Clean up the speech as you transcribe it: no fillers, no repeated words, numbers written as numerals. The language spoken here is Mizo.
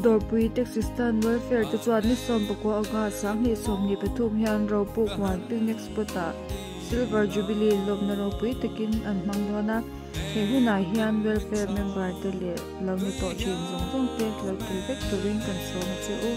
Dawrpui Taxi Stand Welfare te chuan ni 19 August 2023 hian ropuk huan picnic spot ah Silver Jubilee lawmna ropui takin an hmang dawn a, he hunah hian welfare member te leh lo ni tawh thin zawng zawng te lo tel vek turin kan sawm a che u.